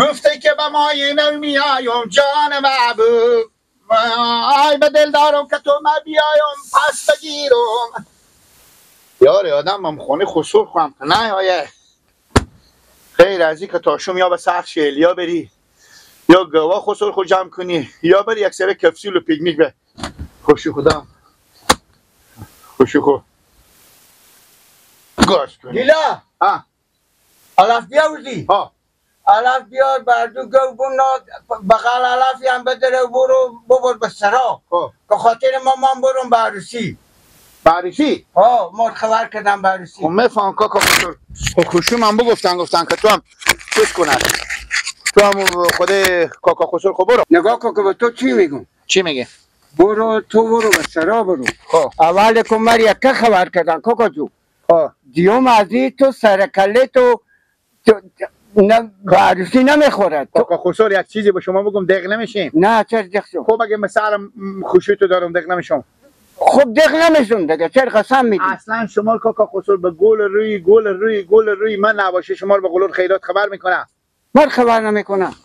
گفته که به مای نو میایم جان محبوب، آی به دل دارم که تو من بیایم پس بگیرم. یاره آدم من خونه خسور خواهم که نه آیه خیر از این که تاشم یا به سخت شیلیا بری یا گوا خسور خود جمع کنی یا بری یک سر کپسول و پیکنیک به خوشی خودم خوشی خود گاش کنی. دیلا علف بیاوردی؟ ها علف بیار بردو گو بنا بغل علفی هم بدره و برو ببر به سرا که خاطر ما من برم به عروسی. به عروسی؟ ها ما خبر کردم به عروسی. خب میفهم کاکا خسور خوشو من بگفتن گفتن که تو هم چیز کند تو هم خود کاکا خسور خب برو. نگاه کن که به تو چی میگم. چی میگه؟ برو تو برو به سرا برو. اول که من یکه خبر کردن کاکا جو. دیوم از تو سرکله تو نه عروسی نمیخورد. کاکا خسور یک چیزی به شما بگم دق نمیشیم. نه چرا دق شم؟ خب اگه مثلا خوشی تو دارم دق نمیشم. خب دق نمیشم دیگه چرا قسم میدی؟ اصلا شما کاکا خسور به گل روی گل روی گل روی من نباشه شما رو به قلول خیرات خبر میکنم. من خبر نمیکنم.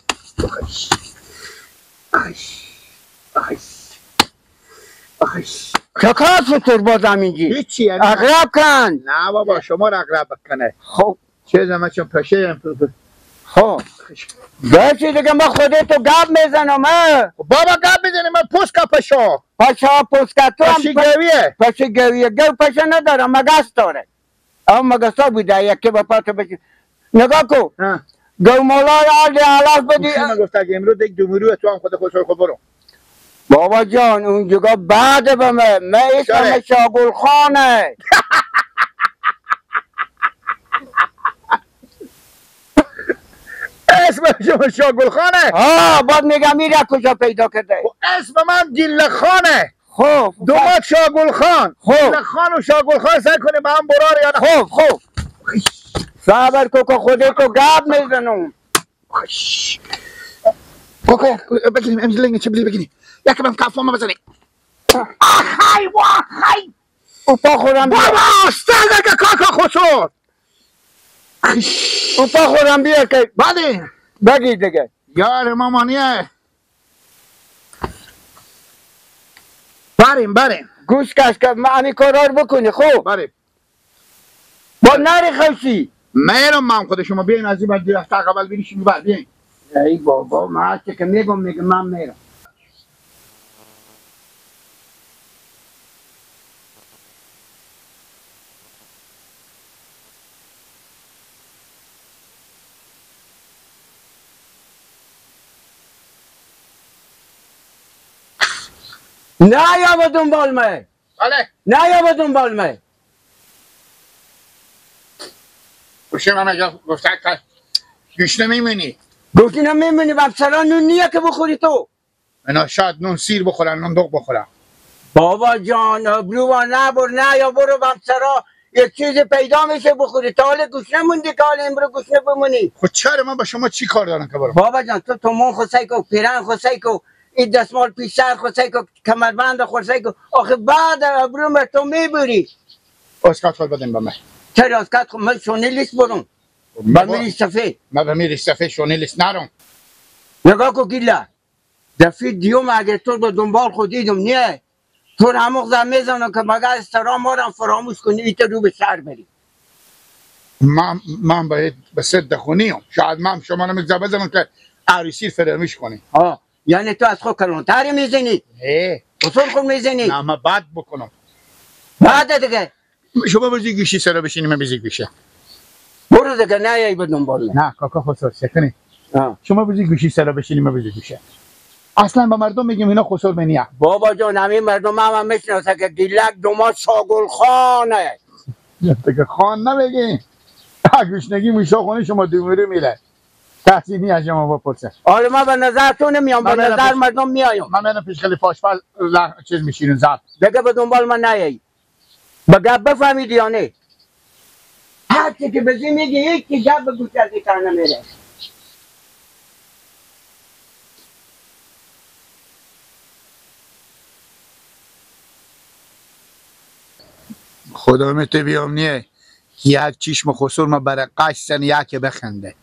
کاکا خسور بازم اینجی؟ هیچی یعنی اغرب کن. نه بابا شما رو اغرب کنه. خب چه من چون پشه خب بچه دیگه من خودت تو گپ میزنم. بابا گپ میزنی من پوست کا پشا پشا پوست کا تو هم پشی گویه پشی گویه گو پشه نداره مگس داره او مگس ها بوده یکی با پاتو بچه نگاه کن گو مولا را آلی علاف بدی. من گفت اگه امروز یک دومرو تو هم خود خود خود برو. بابا جان اونجا بعد به من من اسم شاگل خانه. اسم شما شاگل خانه؟ ها بعد میگم میره کجا پیدا کرده؟ اسم من دیل خانه. خب دومات شاگل خان. خب دیل خان و شاگل خان سعی کنه با هم برار یا نه. خب خب صبر کو که خودت تو گپ میزنم. کاکا بگیریم امروز لنگ چه بگیریم یکم هم کفامو بزنیم. آخی واخی او پا خورم بابا استاد که کاکا خسور او پا خورم بیا که بله بگیر دیگه یار مامانیه. بریم بریم گوش کش که من کارا رو بکنی. خب بریم با نری خوشی میرم من خود شما بیاین از این بر رفته قبل بینیشیم بعد بیاین. ای بابا من هرچی که میگم میگم من میرم. نه یا به دنبال من. بله نه یا به دنبال من. خوشی من اگه گفته که گوش نمیمونی. گوش نمیمونی بسرا نون نیه که بخوری تو. اینا شاید نون سیر بخورن نون دوغ بخورن. بابا جان ابرو نبر نه یا برو بسرا یک چیز پیدا میشه بخوری. تا حالا گوش نموندی که حالا امرو گوش بمونی. خب چرا من با شما چی کار دارم که برم؟ بابا جان تو تومون خو کو پیرن خو کو این دستمال پیشتر خو کو کمربند خو کو آخه بعد ابرو تو میبری. اسکات خود بدیم به من. چرا اسکات خود من شونه لیست برم. به میری سفید. من به میری سفید شونه لیست نرم. نگاه کو گیلا دفعه دیوم اگر تو به دنبال خود دیدم نه تو همون زن میزنم که مگر استرا ما را فراموش کنی ایت رو به سر بری. من باید به سد خونیم شاید من شما رو میگذار بزنم که عروسی فراموش کنی. ها یعنی تو از خود کلانتری میزنی؟ نه اصول خود میزنی؟ نه من بد بکنم. بعد دیگه شما بزی گوشی سرا بشینی من بزی گوشه. برو دیگه نه یای به دنبال. نه کاکا خسرو سکنی. شما بزی گوشی سرا بشینی من بزی گوشه. اصلا به مردم میگیم اینا خسرو منیه. بابا جان همین مردم هم میشناسه که گیلک دوما شاگل خانه. دیگه خان نمیگی. گوشنگی میشه خونه شما دومری میره. تحسینی از شما بپرسه. آره من به نظر تو نمیام به نظر مردم میایم. من میرم پیش خیلی پاشپل چیز میشینم زد. دیگه به دنبال من نیایی. به گپ بفهمیدی یا نه؟ هر چی که بزی میگی هیچ گپ به گوش از این نمیره. خدا تو بیام نیه یک چشم خسور ما برای قش سن یک بخنده.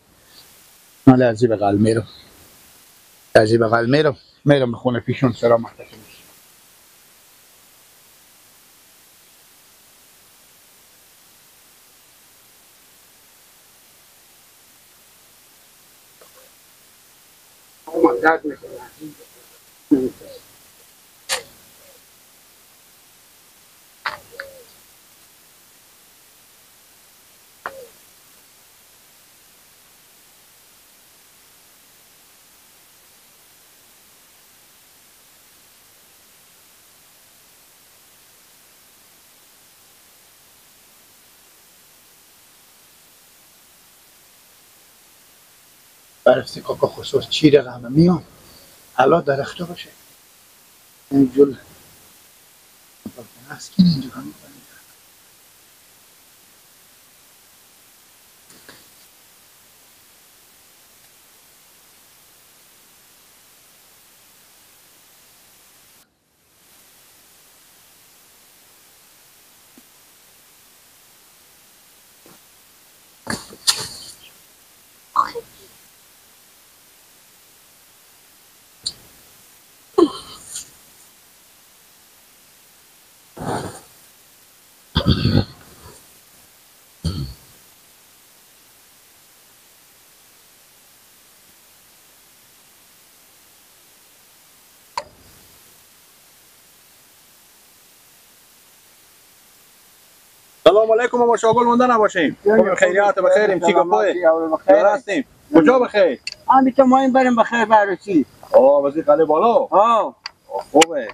من از بغل میرم، از بغل میرم، میرم به خونه پیشون سلامت. درد میکنه. برفتی کاکا خصوص چی رقمه میام الان درخته باشه این جل هست که اینجا هم میکنیم. سلام علیکم ما شاگل مونده نباشیم. خب خیریات بخیریم. چی گپای؟ هستیم. کجا بخیر؟ همین تو ما این بریم بخیر عروسی. آه وزیر قلعه بالا. آه خوبه.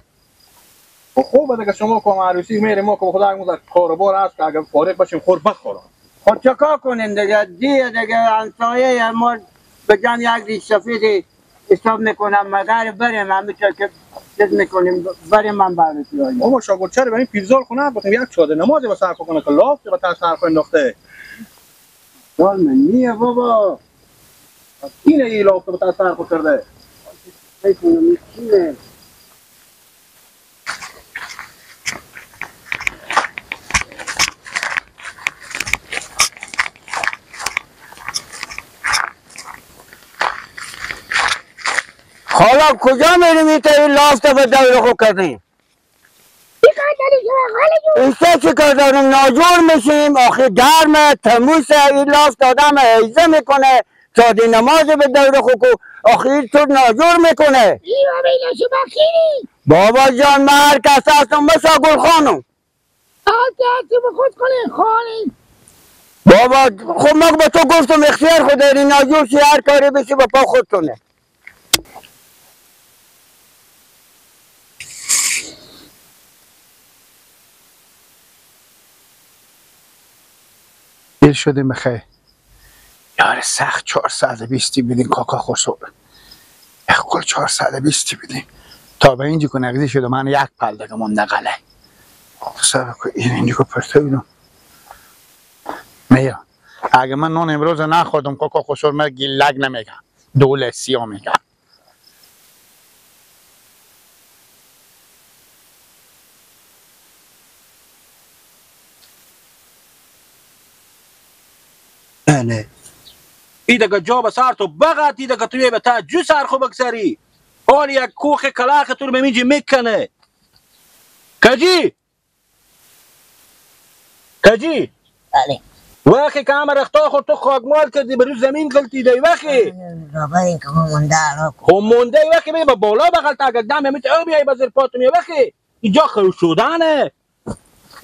خوبه دیگه شما که عروسی میریم ما که خدا امروز کاروبار هست که اگه فارغ باشیم خور بخورم. خب چیکار کنیم دیگه؟ دیگه همسایه ما به جان یک ریش سفیدی حساب میکنم مگر بریم همینطور که چیز میکنیم بریم من بررسی هایی. بابا شاگل چرا بریم پیرزال خونه بخیم یک چادر نمازی به سر کنه که لاف به تر سر انداخته. من نیه بابا. اینه این لاف به تر سر کرده. فکر کنم اینه. حالا کجا میریم این لافت به دور خود کردیم؟ اینسا چی کار داریم؟ ناجور میشیم. آخه گرمه تموسه این لافت آدم حیزه میکنه. ساده نماز به دور خود کو آخه این تو ناجور میکنه. بابا جان من هر کس هستم مثل گل خانم. بابا خب من به تو گفتم اختیار خود داری ناجور شی هر کاری بشی به پا خودتونه. دیر شدیم بخیر. یار سخت 420 بدین کاکا خسرو. یک کل 420 بدین تا به اینجا که نقدی شد من یک پل دیگه مونده قله. صبر کن اینجا که پرته بودم. میام اگه من نون امروز نخوردم کاکا خسرو من گیلگ نمیگم دوله سیاه میگم. نه ای دیگه جا به سر تو بغت ای دیگه توی به تا جو سر خو بگذری حال یک کوخ کلاخ تو رو به میجی میکنه. کجی کجی بله وقتی که همه رختا خود تو خاکمال کردی به روز زمین غلطی دی وقتی رابر که مونده خب مونده وقتی می به بالا بغلت اگر دم میت او بیای بزر پاتم وقتی اینجا خرو شدنه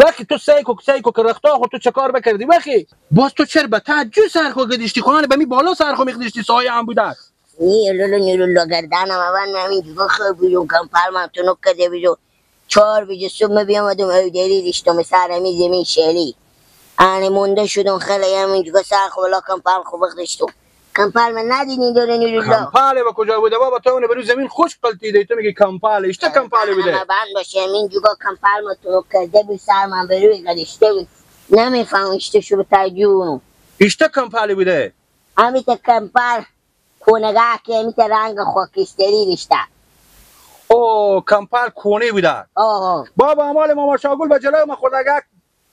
وقتی تو سیکو که رختا خود تو چه کار بکردی وقتی باز تو چرا به تا جو سر خو گدیشتی خانه به می بالا سر خو میخدیشتی سایه هم بوده نی لولو نیرو گردنم اول من همین جوگا خواب بیرون کم پرمم تو نک کرده بیرون 4 بجه صبح بیامدم او دلی داشتم سرمی زمین شلی آنه مونده شدم خیلی همین جوگا سر خو ولا کم پرم خو بخدشتم کمپال من ندیدین داره نیرو کمپاله به کجا بوده بابا تو اون به روی زمین خوش قلتیده تو میگی کمپاله اشته کمپاله بوده بند باشه همین جوگا کمپال ما تو کرده بود سر من به روی قدشته بود نمیفهم اشته شو به ترجیح اشته کمپاله بوده همیت کمپال کونگاه که همیت رنگ خاکستری داشته. او کمپال کونه بوده. آه بابا امال ماما شاگل به جلوی ما خورده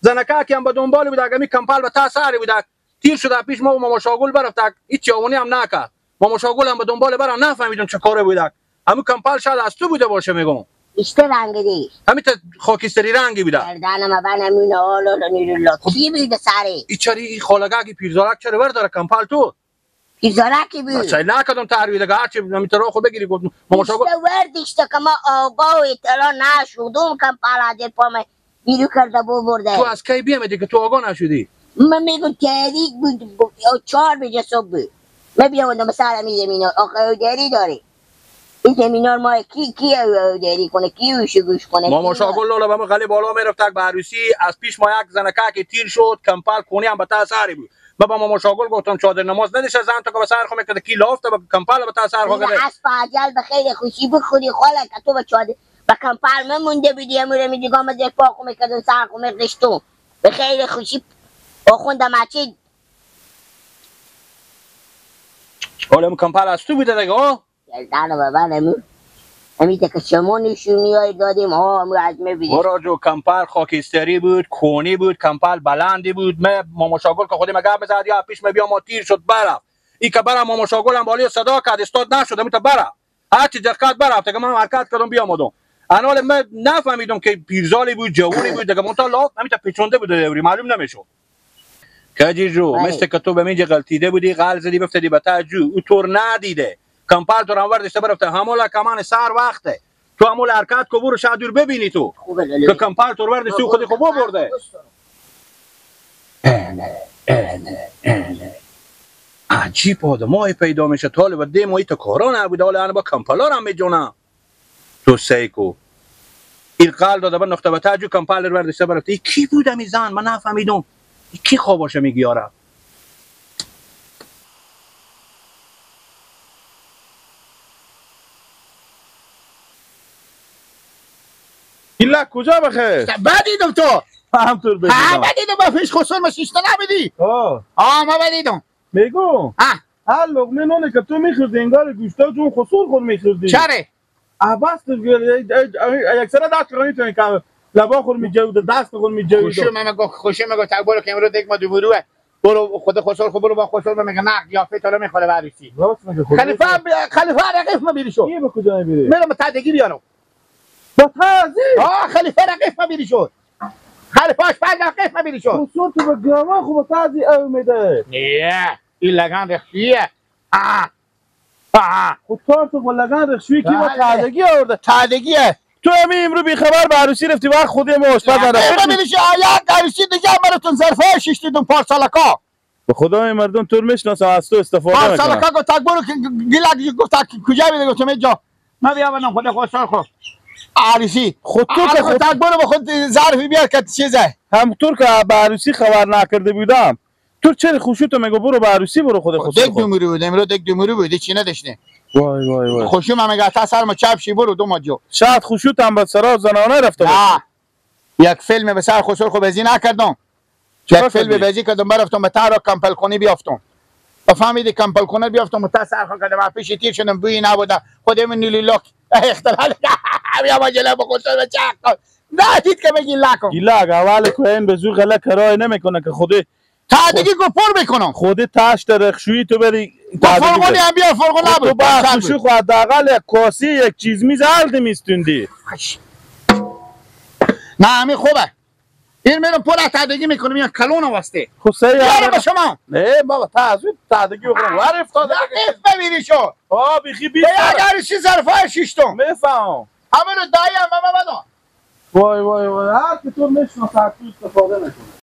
زنکه که هم به دنبال بوده اگه می کمپال به تا سری بوده تیر شده پیش ما و ماما شاگل برفت هیچ جوانی هم نکرد. ماما شاگل هم به دنبال برم نفهمیدم چه کاره بوده. همون کمپل شاید از تو بوده باشه میگم. ایشته رنگ دی. همین تا خاکستری رنگی بوده. گردنم بن همین آلا نیرولا کی بوده سری؟ ای چری ای خالگاگی پیرزالک چرا ور داره کمپل تو؟ پیرزالکی بود. چای نکردم ترویده دیگه هرچی همین تا خود بگیری گفت ماما شاگل. ایشته ور دیشته که ما آگاه اطلاع نشدم کمپل از پام بیرو کرده برده. تو از کی بیامدی که تو آگاه نشدی؟ من میگم تاریک بود 4 بجه صبح بود. من بیامدم سر می زمین آخه دری داره. این زمینار ما کی دری کنه کی اوشو گوش کنه. ماما شاگل لالا به ما غلی بالا میرفت تک به عروسی از پیش ما یک زنکه که تیر شد کمپل کونی هم به تا سری بود. من با ماما شاگل گفتم چادر نماز ندیشه زن تا که به سر خو میکرد کی لافت به کمپل به تا سر خو کرده. اسب عجل به خیر خوشی بخوری خاله که تو به چادر به کمپل مونده بودی امور میگم از پا خو میکردن سر خو میرشتم به خیر خوشی آخوند مچی. حالا کمپل از تو بوده دیگه ها؟ گردن بابا امی که شما نشونی های دادیم ها امو از می برا جو کمپل خاکستری بود کونی بود کمپل بلندی بود. من ماما شاگل که خودم گپ میزد یا پیش می بیا ما تیر شد برفت. ای که برم ماما شاگل هم بالی صدا کرد استاد نشد امی تا برفت هرچی جرکت برفت که من حرکت کردم بیامدم. انال من نفهمیدم که پیرزالی بود جوونی بود دیگه مونتا لاف همین تا پیچونده بود دوری معلوم نمیشد. کجی جو مثل که تو به منجا غلطیده بودی غل زدی بفتدی به جو او تور ندیده کمپل تو رانور داشته برفته همولا کمان سر وقته تو همولا حرکت کو برو شاید دور ببینی تو که کمپل تو ور داشته خودی خوب برده. اینه اینه اینه عجیب آدمای پیدا میشه طالب دی مایی تا کارا نبوده حالا انا با کمپلا رو میجونم تو سیکو این قال داده به نقطه به جو کمپل رو برداشته برفته. ای کی بودم این زن من نفهمیدم کی خواباشه میگیاره. ایلا کجا بخیر؟ بدیدم تو همطور بدیدم. بدیدم با پیش خسر ما شیشته نبیدی. آه ما بدیدم. میگم هر لقمه نونه که تو میخوردی انگار گوشتا جون خسور خود میخوردی. چرا؟ عباس یک سره دست کنی تو که لبا خور میجود دست خور میجود. خوشم میگه خوشم میگه تا برو که امروز یک ما دوبروه برو خود خسر خو برو با خسر میگه نه قیافه تو میخوره عروسی. خلیفه خلیفه رقیف ما بیری شو. کی به کجا میری؟ میرم تادگی بیارم. با تازی؟ آه خلیفه رقیف ما بیری شو. خلیفه آشپز رقیف ما بیری شو. خسر تو به گاوا خو با تازی او میده. نه این لگن رخشیه. خود کار تو با لگن رخشویی کی با تازگی آورده؟ تازگیه. تو همین امرو بیخبر به عروسی رفتی وقت خودی ما آشپز رفت. ببینیش آیا عروسی دیگه براتون ظرفای شیشتیدون پارسالکا. به خدا این مردم تو میشناسم از تو استفاده میکنم. پارسالکا گفت تک برو گیلک گفت کجا میده گفتم اینجا. من بیام خود خوشحال خو. عروسی خود تو که خود تک برو به خود ظرفی بیار که چیزه. همطور که به عروسی خبر نکرده بودم. تو چرا خوشوتو میگه برو به عروسی برو خود خود. دک دومری بود امروز دک دومری بود چی نداشته. وای وای وای خوشو من میگه تا سر ما چپ شی برو دو ما جو. شاید خوشوت هم به سرا زنانه رفته باشه. یک فیلم به سر خسر خو بازی نکردم. یک فیلم بازی کردم برفتم به تارا کمپل خونی بیافتم. فهمیدی کمپل خونه بیافتم تا سر خو کردم پیش تیر شدم بوی نبوده خودم نیلی لاک اختلال بیا ما جلو بخسر بچه نه دید که بگی لاکم. گیلاک اول کوین به زور غله کرای نمیکنه که خودی تا دیگه گفر میکنم. خودی تاشت رخشویی تو بری فرغونی هم بیا فرغون نبود. تو با خوشی خو حداقل یک کاسی یک چیز میز هرد میستوندی. نه همین خوبه. این میرم پول تادگی میکنم این کلون واسطه. خب سری یارو به شما. نه بابا تا از تادگی بخورم ور افتاده. اف ببینی شو. آ بیخی بی. اگر چیز ظرفای شیشتم. میفهم. همین رو دایی هم من بدم. وای وای وای هر کی تو میشناسه تو استفاده میکنه.